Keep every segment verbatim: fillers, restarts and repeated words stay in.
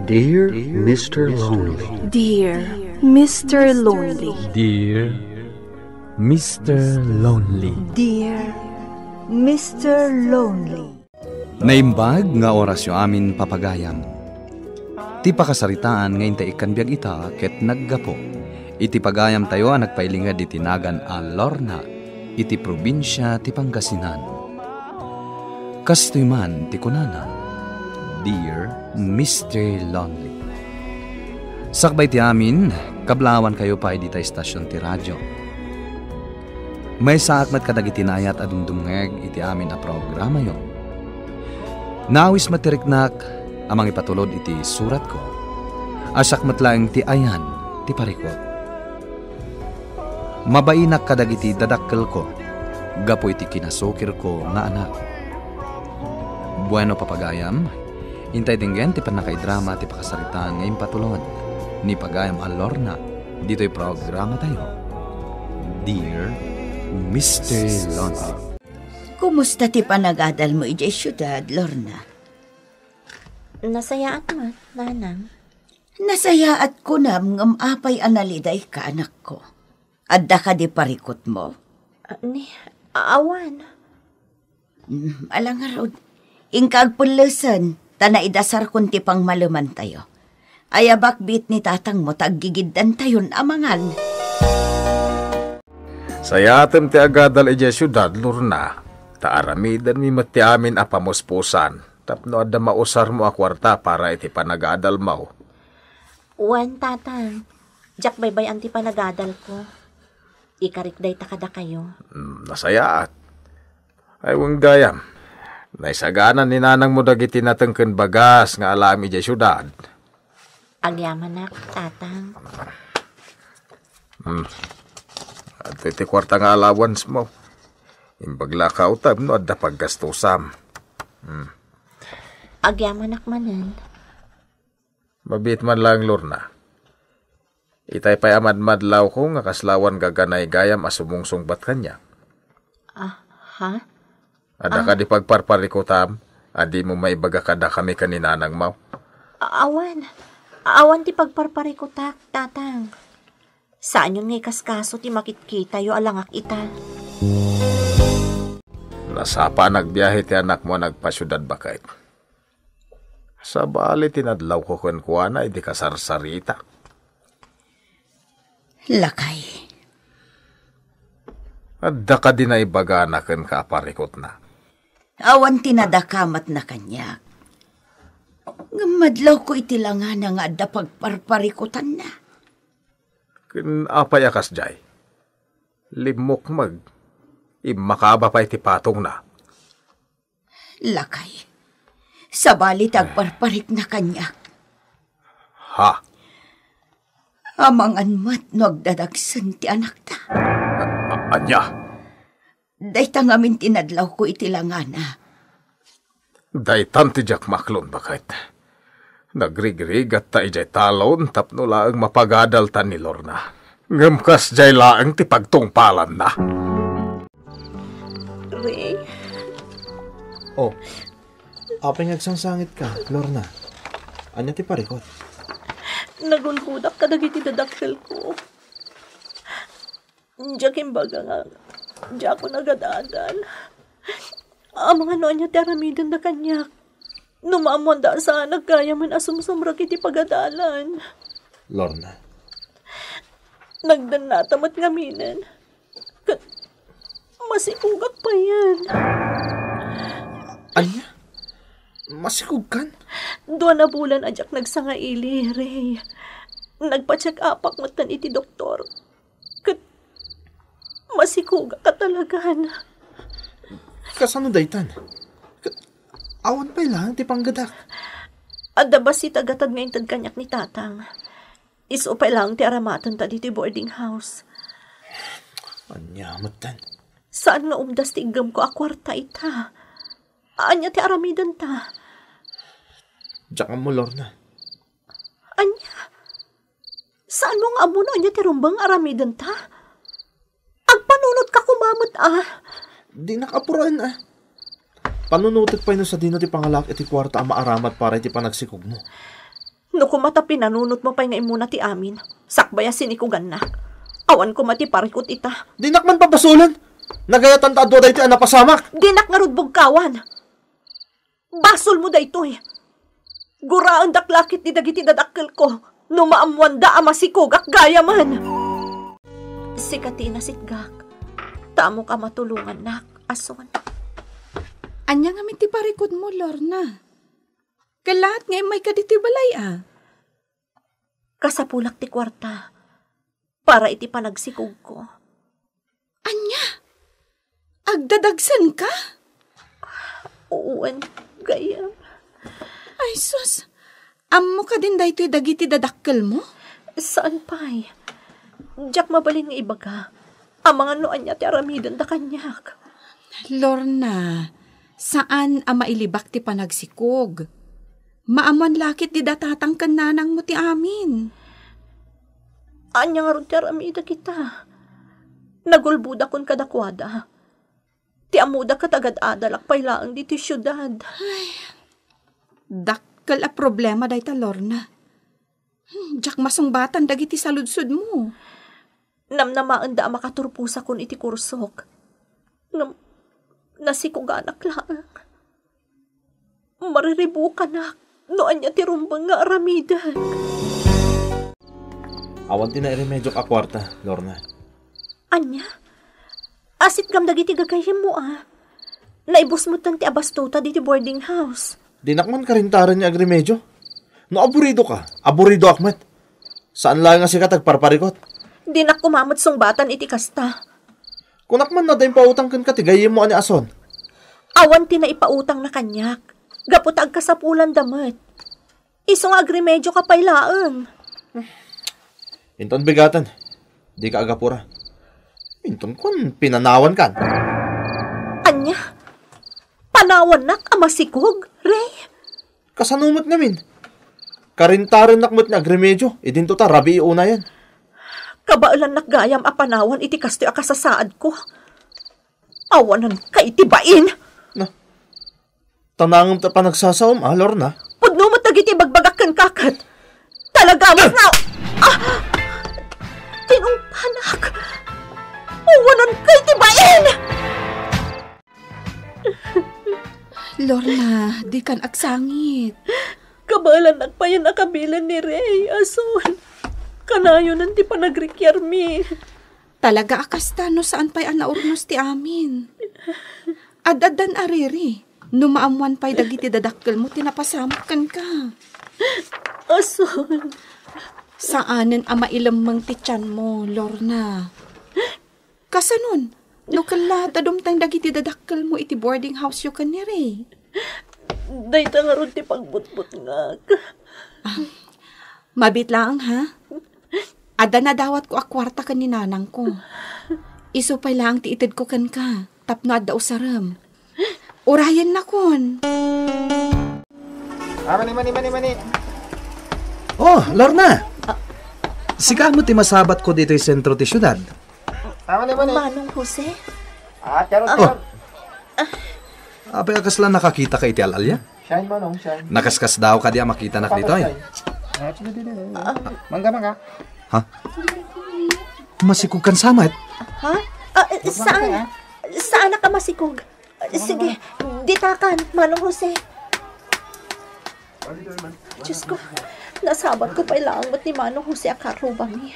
Dear Mister Lonely. Dear Mister Lonely. Dear Mister Lonely. Dear Mister Lonely. Naimbag nga orasyo amin, papagayam. Ti pakasaritaan nga intay ikkan biag ita ket naggapu iti pagayamtayo a nagpailinged iti nagan a Lorna iti probinsia ti Pangasinan. Kastoy man ti kunana, "Dear Mister Lonely." Sakbay ti amin, kablawankayo pay dita estasion ti radio. Maysaak met kadagiti naayat a dumdumngeg iti amin a programayo. Naawis met ti riknak a mangipatulod iti suratko, a siak met laeng ti ayan ti parikut. Mabainak kadagiti dadakkelko gapu iti kinasukirko nga anak. Bueno, papagayam, intay denggen ti pannakaidrama ti pakasaritaan nga impatulod ni pagayam a Lorna ditoy programatayo, Dear Mister Lonely. Kumusta ti panagadalmo idiay siudad, Lorna? Nasayaat man, nanang. Nasayaat kunam ngem apay a nalidayka, anakko? Adda kadi parikutmo? Ah, ni, awan. Mm, ala ngarud, inka agpellesen, ta naidasarkon ti pangmalemantayo. Ayabak biit ni tatangmo ta aggigiddantayon a mangan. Sayatem ti agadal idiay siudad, Lorna, ta aramidenmi met ti amin a pamuspusan tapno adda mausarmo a kuarta para iti panagadalmo. Wen, tatang. Diak baybay-an ti panagadalko. Ikarik dayta kadakayo. Hmm, nasayaat. Ay, wen gayam. Naisagana ni nanangmo dagiti nateng ken bagas nga alaem idiay siudad. Agyamanak, tatang. Hmm. Adtoy ti kuarta nga allowance mo. Imbag la a kaawtem no adda paggastusam. Hmm. Agyamanak manen. Mabiit man laeng, Lorna. Itay pay a madmadlawko nga kasla awan gaganaygayam a sumungsungbat kaniak. Ah, ha? Adda Ah. kadi pagparparikutam a dimo maibaga kadakami ken ni nanangmo? A-, awan. Awan ti pagparparikutak, tatang. Saanyon nga ikaskaso ti makitkitayo a langak ita. Nasapa a nagbiahe ti anakmo a nagpasiudad, baket. Sabali ti nadlawko kenkuana idi kasarsarita. Lakay. Adda kadi naibagana kenka a parikutna? Awan ti nadakamatna kaniak. Ngem madlawko iti langana nga adda pagparparikutanna. Ken apay a kasdiay? Limmukmeg. Immakaba pay ti patongna. Lakay, sabali ti agparparikna kaniak. Ha? Amangan met no agdadagsen ti anakta. A-, a-, ania? Dayta ngamin ti nadlawko iti langana. Daytan ti diak maklon, baket. Nagrigrigatta idiay talon tapno laeng mapagadalta ni Lorna. Ngem kasdiay laeng ti pagtungpalanna. Ray? Oh, apay nga agsangsangitka, Lorna? Ania ti parikut? Nagungodak kadagiti dadakkelko. Diak imbaga nga diakon agadadal. Amangan no ania ti aramidenda kaniak. No maammoanda a saan a gayamen a sumsumrek iti pagadalan. Lorna. Nagdannata met ngaminen. Ket masikogak payen. Ania? Masikogkan? Dua na bulan a diak nagsangaili, Ray. Nagpa-check-upak metten iti doktor. Ket masikogak a talagan. Kasano daytan? Ket awan pay laeng ti panggedak. Adda bassit a gatad nga inted kaniak ni Tatang. Isu pay laeng ti aramatenta ditoy boarding house. Ania metten? Saan nga umdas ti iggemko a kuarta ita. Ania ti aramidenta? Diak ammo, Lorna. Ania? Saanmo nga ammo no ania ti rumbeng nga aramidenta? Agpanunotka koma met, a. Dinak apuraen, a. Panunotek pay no sadino ti pangalaak iti kuarta a maaramat para iti panagsikogmo. No koma ta pinanunotmo pay nga immuna ti amin, sakbay a sinikuganna. Awan koma ti parikut ita. Dinak man pabasolen. Nagayatan ta adu daytoy a napasamak. Dinak ngarud bugkawan. Basolmo daytoy. Guraendak la ketdi dagiti dadakkelko no maammoanda a masikogak gayamen. Sika ti inasitgak. Ta ammok a matulongannak, a son. Ania ngamin ti parikutmo, Lorna? Kellaat nga immayka ditoy balay, a? Kasapulak ti kuarta para iti panagsikogko. Ania? Agdadagsenka? Wen, gayyem. Ay, sus. Ammo kadin daytoy dagiti dadakkelmo? Saan pay. Diak mabalin nga ibaga. Amangan no ania ti aramidenda kaniak. Lorna, saan a mailibak ti panagsikog. Maammoan la ketdi da tatang ken nanangmo ti amin. Ania ngarud ti aramidek ita? Nagulbodakon kadakuada. Ti ammoda ket agad-adalak pay laeng ditoy siudad. Ay, dakkel a problema dayta, Lorna. Hmm, diak masungbatan dagiti saludsodmo. Namnamaenda a makaturposakon iti kursok. Ngem nasikoganak laeng. Mariribukanak no ania ti rumbeng nga aramidek. Awan ti nairemediok a kuarta, Lorna. Ania? Asitgam dagiti gagayyemmo, a? Naibus metten ti abastota diti boarding house. Dinak man karintaren nga agremedio. No aburidoka, aburidoak met. Saan laeng a sika ti agparparikut. Dinak koma met sungbatan iti kasta. Kunak man no adda impautang kenka ti gayyemmo a ni Ason. Awan ti naipautangna kaniak. Gapu ta agkasapulanda met. Isu nga agremedioka pay laeng. Inton bigaten, dika agapura. Inton kuan, pinanawankan. Ania? Panawannak a masikog, Ray? Kasano met ngamin? Karintarennak met nga agremedio, idinto ta rabii unayen. Kabaelannak gayam a panawan iti kastoy a kasasaadko. Awanan kay ti bain. Na, tanangem ta panagsasaom, a, Lorna? Pudno met dagiti ibagbagak kenka ket. Talaga met nga, ah! Tinungpanak. Awanan kay ti bain! Lorna, dikan agsangit. Kabaelannak payen a kabilen ni Ray, a son. Kanayonen ti panagrikiarmi. Talaga a kasta no saan pay a naurnos ti amin. Ad-addan a riri, no maammoan pay dagiti dadakkelmo ti napasamak kenka. A son. Saanen a mailemmeng ti tianmo, Lorna. Kasanon, no kella ta dumteng dagiti dadakkelmo iti boarding house-yo ken ni Ray? Dayta ngarud ti pagbutbutngak. Ah, mabiit laeng, ha? Adda nadawatko a kuarta ken ni nanangko. Isu pay laeng ti itedko kenka tapno adda usarem. Urayennakon. Ah, mani, mani, mani, mani. Oh, Lorna! Sika met ti masabatko ditoy sentro ti siudad. Ah, mani, mani. Manong Jose? Ah, charot, Oh. charot. Apay a kasla nakakitaka iti al-alia? Shine, Manong, shine. Nakaskasdaaw kadi a makitanak ditoy? Shine. Ah, sige, sige, sige. Mangga, mangga. Ha? Masikogkan sa met? Ha? Ah, eh, Mangga saan? ka, ah. Saan ka masikog? Ah, sige, ditakan, Manong Jose. Diyos ko, nasabat ko pay laeng met ni Manong Jose a karrubami.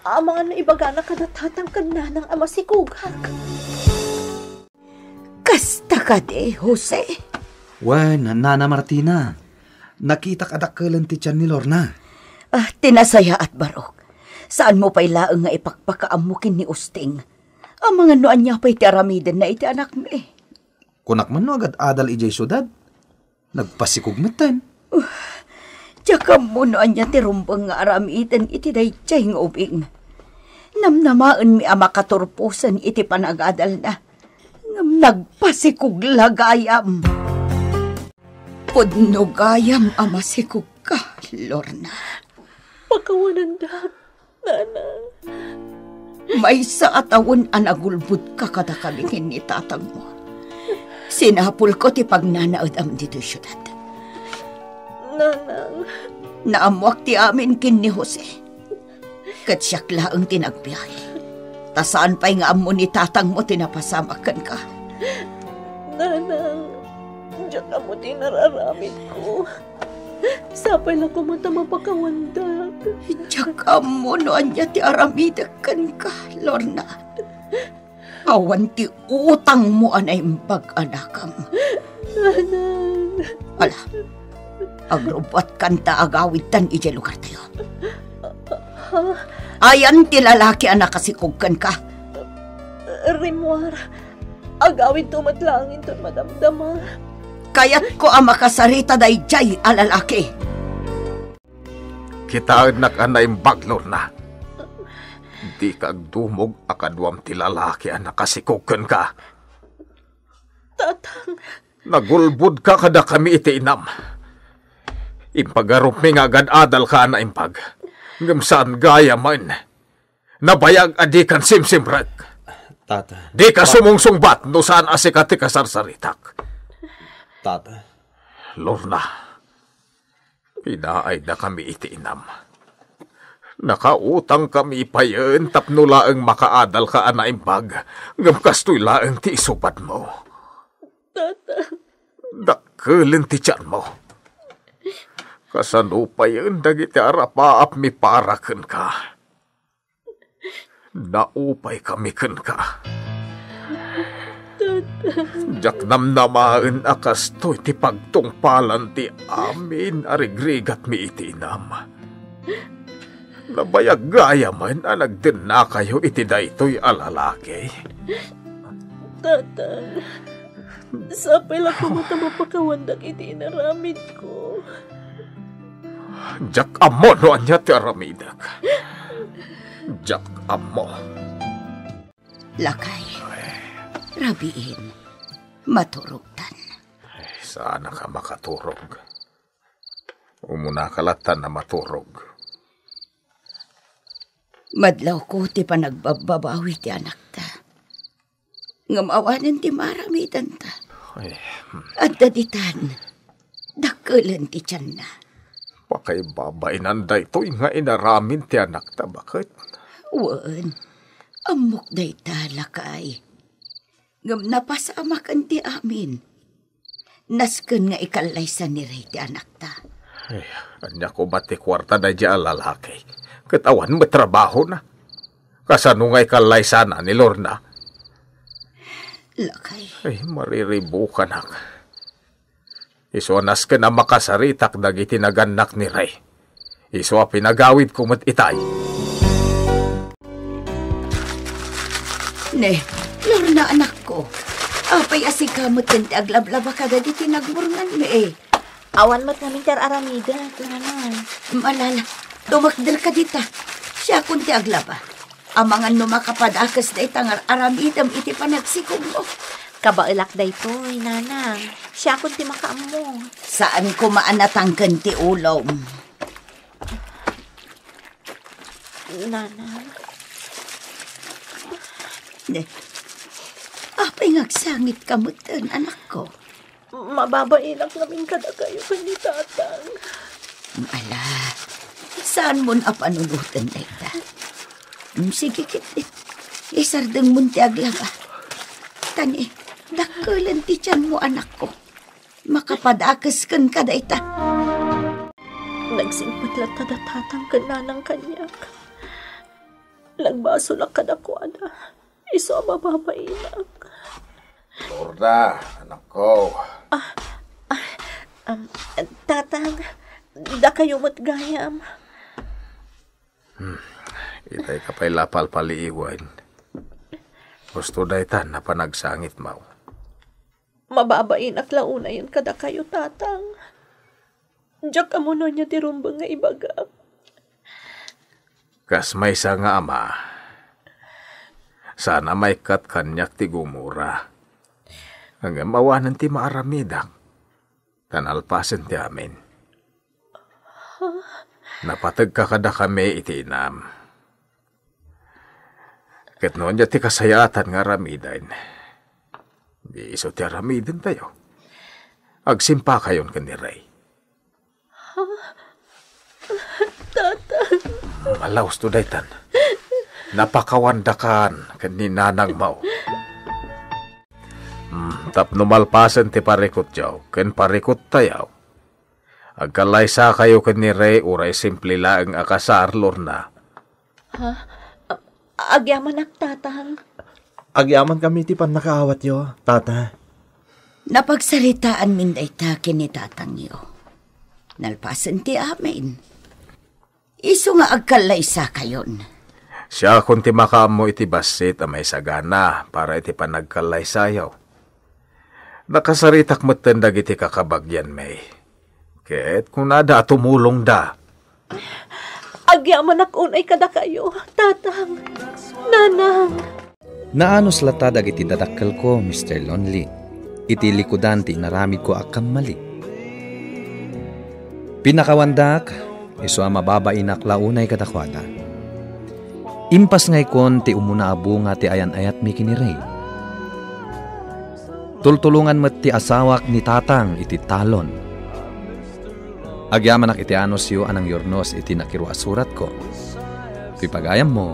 Amangan no ibagana kada tatang ken nanang a masikogak. Kasta kadi, Jose? Wen, Nana Martina, nakitak a dakkelen ti tian ni Lorna. Ah, ti nasayaat, Barok. Saanmo pay laeng nga ipakpakaammo ken ni Usting. Amangan no ania pay ti aramidenna iti anakmi. Kunak man no agad-adal idiay siudad. Nagpasikog metten. Uh, diak ammo no ania ti rumbeng nga aramiden iti daydiay nga ubing. Namnamaenmi a makaturposen iti panagadalna. Ngem nagpasikog la gayam. Pudno gayam a masikogka, Lorna. Pakawanendak, Nanang. Maysa a tawen a nagulbodka kadakami ken ni tatangmo. Sinapulko ti pagnanaedam ditoy siudad. Nanang. Naammoak ti amin ken ni Jose. Ket siak laeng ti nagbiay. Ta saan pay nga ammo ni tatangmo ti napasamak kenka. Nanang, diak ammo ti nararamidko. Sapay la koma ta mapakawandak. Diak ammo no ania ti aramidek kenka, Lorna. Awan ti utangmo a naimbag a nakam. Nanang. Ala, agrubbuatkan ta agawidtan idiay lugartayo. Ha? Ayan ti lalaki a nakasikog kenka. Rimmuar, agawidto met laeng inton madamdama. Kayatko a makasarita daydiay a lalaki. Kitaennak a naimbag, Lorna. Dika agdumog a kaduam ti lalaki a nakasikog kenka. Tatang. Nagulbodka kadakami iti inam. Impagarupmi nga agad-adalka a naimbag. Ngem saan gayamen. Nabayag a dikan simsimrek. Tata. Dika sumungsungbat no saan a sika ti kasarsaritak. Tata. Lorna, pinaayda kami iti inam. Nakautang kami payen tapno laeng makaadalka a naimbag, ngem kastoy laeng ti isubadmo. Tata. Dakkelen ti tianmo. Kasano payen dagiti arapaapmi para kenka? Naupay kami kenka. Tata. Diak namnamaen a kastoy ti pagtungpalan ti amin a rigrigatmi iti inam. Nabayag gayamen a nagdennakayo iti daytoy a lalaki. Tatang, sapay la koma ta mapakawandak iti inaramidko. Diak ammo no ania ti aramidek. Diak ammo. Lakay, rabiin, maturogtan. Ay, saanka makaturog. Umunaka lattan a maturog. Madlawko ti panagbabbabawi ti anakta. Ngem awanen ti maaramidanta. Ay, hmm. Adda ditan, dakkelen ti tianna. Pakaibabainan daytoy nga inaramid ti anakta, baket? Wen, ammok dayta, lakay. Ngem napasamaken ti amin. Nasken nga ikallaysa ni Rey ti anakta. Ay, ania koma ti kuarta daydiay a lalaki? Ket awan met trabahona. Kasano nga ikallaysana ni Lorna? Lakay. Ay, mariribukanak. Isu a nasken a makasaritak dagiti nagannak ni Rey. Isu a pinagawidko met itay. Ne, Lorna, anakko, apay a sika met ti aglablaba kadagiti nagmurnganmi, eh? Awan met ngamin ti ar-aramidek, nanang. Malala, tumakderka dita. Siakon ti aglaba. Amangan no makapadakes dayta nga ar-aramidem iti panagsikogmo. Kabaelak daytoy, nanang. Siakon ti makaammo. Saan koma a natangken ti ulom. Nanang. Ne, apay nga agsangitka metten, anakko? Mababainak ngamin kadakayo ken ni tatang. Ala, saanmon a panunoten dayta. Mm, sige ketdi, isardengmon ti aglaba. Tani, dakkelen ti tianmo, anakko. Makapadakes kenka dayta. Nagsingpet latta da tatang ken nanang kaniak. Nagbasolak kadakuada. Isu a mababainak. Lorna, anakko. Ah, ah, um, tatang, dakayo met gayam. Hmm, itay ka pay la palpaliiwen. Husto daytan a panagsangitmo. Mababainak la unayen kadakayo, tatang. Diak ammo no ania ti rumbeng nga ibagak. Kas maysa nga ama, saan a maikkat kaniak ti gumura. Ngem awanen ti maaramidak, ta nalpasen ti amin. Napategka kadakami iti inam. Ket no ania ti kasayaatan nga aramiden, di isu ti aramidentayo. Agsimpakayon ken ni Rey. Ha? Alaus to daytan. Napakawandakan ken ni nanangmo. Hmm, tapno malpasen ti parikutyo ken parikuttayo, agkallaysakayo ken ni Rey uray simple laeng a kasar, Lorna. Ha? A-, agyamanak, Tatang. Agyamankami ti pannakaawatyo, Tata. Napagsaritaanmin dayta ken ni tatangyo. Nalpasen ti amin. Isu nga agkallaysakayon. Siakon ti makaammo iti bassit a maisagana para iti panagkallaysayo. Nakasaritak metten dagiti kakabagianmi. Ket kunada a tumulongda. Agyamanak unay kadakayo, Tatang, Nanang. Naanus latta dagiti dadakkelko, Mister Lonely, iti likudan ti inaramidko a kammali. Pinakawandak, isu a mababainak la unay kadakuada. Impasngaykon ti umuna a bunga ti ayan-ayatmi ken ni Rey. Tultulongan met ti asawak ni Tatang iti talon. Agyamanak iti anusyo a nangyurnos iti nakirua a suratko. Ti pagayammo,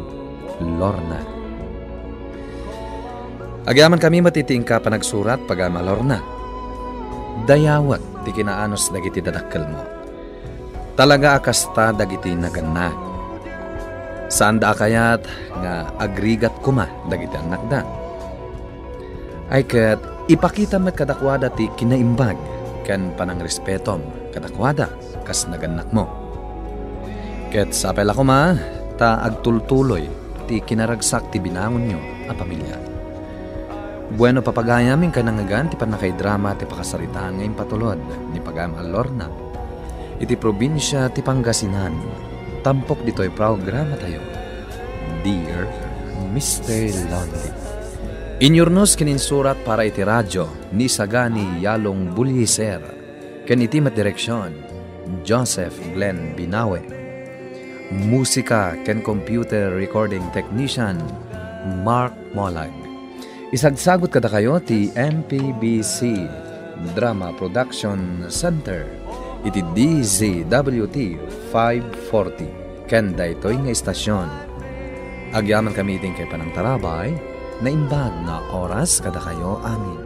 Lorna. Agyamankami met iti inka panagsurat, pagayam a Lorna. Dayawek ti kinaanus dagiti dadakkelmo. Talaga a kasta dagiti naganna. Saanda a kayat nga agrigat koma dagiti annakda. Ay ket, ipakita met kadakuada ti kinaimbag ken panangrespetom kadakuada kas nagannakmo. Ket sapay la koma ta agtultuloy ti kinaragsak ti binangonyo a pamilia. Bueno, papagayam, inka nangngegan ti pannakaidrama ti pakasaritaan nga impatulod ni pagayam a Lorna iti probinsia ti Pangasinan, tampok ditoy programatayo, Dear Mister Lonely. Inyurnos ken insurat para iti radio ni Sagani Yalong Buliser, ken iti met direksion, Joseph Glenn Binawe. Musika ken computer recording technician, Mark Molag. Isagsagut kadakayo ti M P B C Drama Production Center iti D Z W T five forty ken daytoy nga istasyon. Agyamankami iti inkay panangtarabay, naimbag nga oras kadakayo amin.